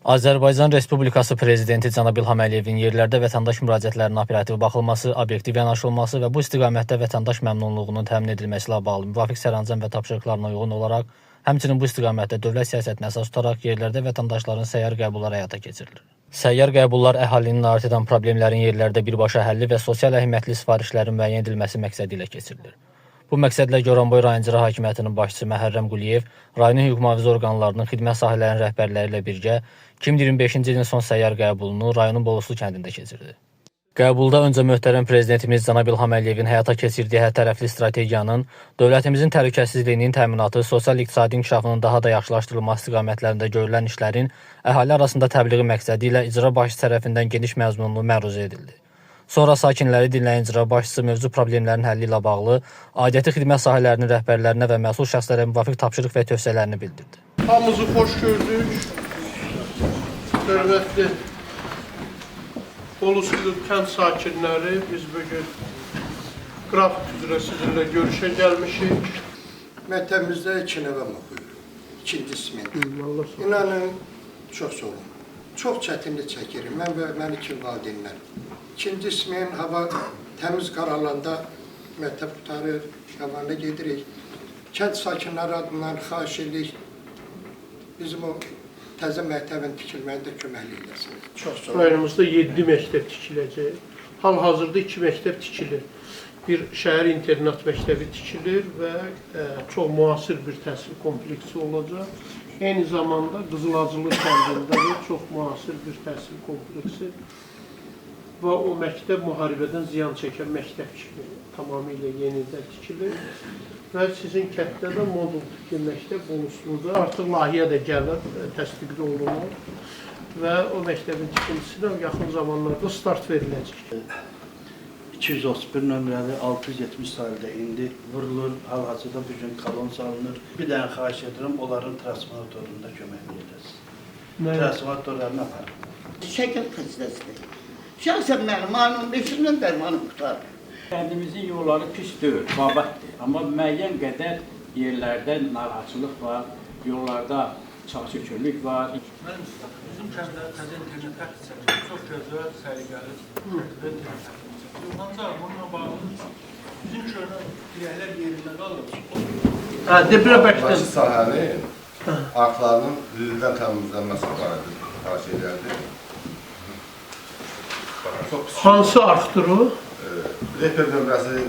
Azərbaycan Respublikası Prezidenti cənab İlham Əliyevin yerlərdə vətəndaş müraciətlərinin operativ baxılması, obyektiv yanaşılması və bu istiqamətdə vətəndaş məmnunluğunun təmin edilməsi ilə bağlı müvafiq sərəncam və tapşırıqlarına uyğun olaraq, həmçinin bu istiqamətdə dövlət siyasətini əsas tutaraq yerlərdə vətəndaşların səyyar qəbulları həyata keçirilir. Səyyar qəbullar əhalinin narahat edən problemlərin yerlərdə birbaşa həlli və sosial əhəmiyyətli sifarişlərin müəyyən edilməsi məqsədi ilə keçirilir. Bu məqsədlə Goranboy rayon İcra Hakimiyyətinin başçısı Məhərrəm Quliyev rayonun hüquq mühafizə orqanlarının xidmət sahələrinin rəhbərləri ilə birgə 2025-ci ilin son səyyar qəbulunu rayonun Boluslu kəndində keçirdi. Qəbulda öncə möhtərəm prezidentimiz cənab İlham Əliyevin həyata keçirdiyi hərtərəfli strategiyanın dövlətimizin təhlükəsizliyinin təminatı, sosial-iqtisadi inkişafının daha da yaxşılaşdırılması istiqamətlərində görülən işlərin əhali arasında təbliği məqsədi ilə icra başçısı tərəfindən geniş məzmunlu məruzə edildi. Sonra sakinləri dinləyən icra başçısı mövcud problemlərin həlli ilə bağlı aidiyyəti xidmət sahələrinin rəhbərlərinə və məsul şəxslərə müvafiq tapşırıq və tövsiyələrini bildirdi. Hamımızı xoş gördük. Hörmətli Boluslu kənd sakinləri, biz bugün qrafik üzrə sizinlə görüşə gəlmişik. Məktəbimizdə iki nəvəm oxuyur. İkinci smen. Allah sağ olsun. İnanın, çox zorum. Çox çətinlik çəkirim. Mən və məni kim valideynlər. İkinci smen hava təmiz qaralanda məktəb qurtarır, havanı gedirik. Kənd sakinləri adından xahiş edirik. Bizim o təzə məktəbin tikilməyində köməklik eləsiniz. Çox sağ olun. Rayonumuzda 7 məktəb tikiləcək. Hal-hazırda 2 məktəb tikilir. Bir şəhər internat məktəbi tikilir və çox müasir bir təhsil kompleksi olacaq. Eyni zamanda Qızılacılı kəndində də çox müasir bir təhsil kompleksi və o məktəb müharibədən ziyan çəkən məktəb kimi tamamilə yenidən tikilir. Və sizin kənddə də modul tipli məktəb Bolusluda artıq layihə də gəlir, təsdiq də olunur və o məktəbin tikintisinə yaxın zamanlarda start veriləcək. 231 nömrəli 670 sayıda indi vurulur. Hal-hazırda bu gün kolon salınır. Bir dənə xahiş edirəm, onların transformatorunda köməklik edəsiniz. Nə? Transformatorlarını aparın. Şəkər xəstəsidir. Şəxsən mənim ayın 15-dən dərmanım qurtarır. Kəndimizin yolları pis deyil, babatdır. Amma müəyyən qədər yerlərdə narahatçılıq var, yollarda çağ-çökürlük var. Mənim bizim kəndə təzə internet xətti çəkilir. Çox gözəl, səliqəli şəkildə internet xətti çəkilir. Ancaq bununla bağlı bizim köhnə dirəklər yerində qalır. Hə, de bir bərkdən. Başı sahənin arxlarının lildən təmizlənməsi barədə xahiş edildi. Çox pis. Hansı arxdır o? Reper nömrəsi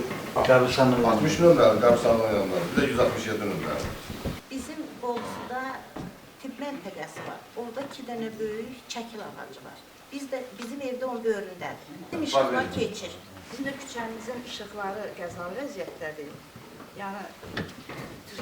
Qəbristanlıq 60 nömrəli, qəbristanlığın yanında. Bir də 167 nömrəli. Bizim Bolusluda tibb məntəqəsi var. Orada iki dənə böyük çəkil ağacı var. Biz də bizim evdə onun böyründədir. Bizim işıqlar keçir. Bizim də küçəmizin işıqları qəzalı vəziyyətdədir. Yəni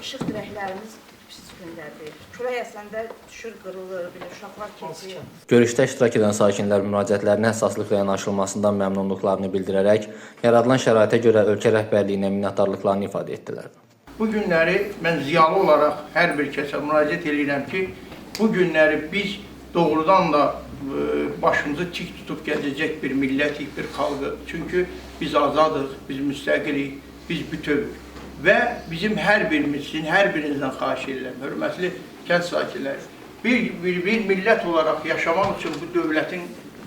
işıq dirəklərimiz pis gündədir. Külək əsəndə düşür, qırılır, belə uşaqlar keçir. Görüşdə iştirak edən sakinlər müraciətlərinə həssaslıqla yanaşılmasından məmnunluqlarını bildirərək, yaradılan şəraitə görə ölkə rəhbərliyinə minnətdarlıqlarını ifadə etdilər. Bu günləri mən ziyalı olaraq hər bir kəsə müraciət edirəm ki, bu günləri biz doğrudan da başımızı tik tutub gəzəcək bir millətik, bir xalqıq. Çünki biz azadıq, biz müstəqilik, biz bütövük. Və bizim hər birimizin, hər birinizdən xahiş edirəm, hörmətli kənd sakinləri, bir millət olaraq yaşamaq üçün bu dövlətin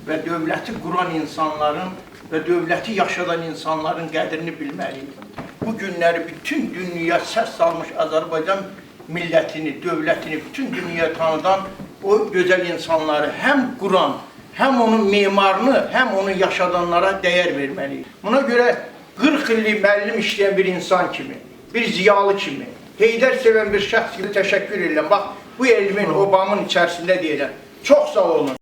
və dövləti quran insanların və dövləti yaşadan insanların qədrini bilməliyik. Bu günləri bütün dünya səs salmış Azərbaycan millətini, dövlətini bütün dünyaya tanıdan o gözəl insanları həm quran, həm onun memarını, həm onu yaşadanlara dəyər verməliyik. Buna görə 40 illik müəllim işləyən bir insan kimi, bir ziyalı kimi, Heydər sevən bir şəxs kimi təşəkkür edirəm. Bax, bu elmin, obamın içərisində deyirəm. Çox sağ olun.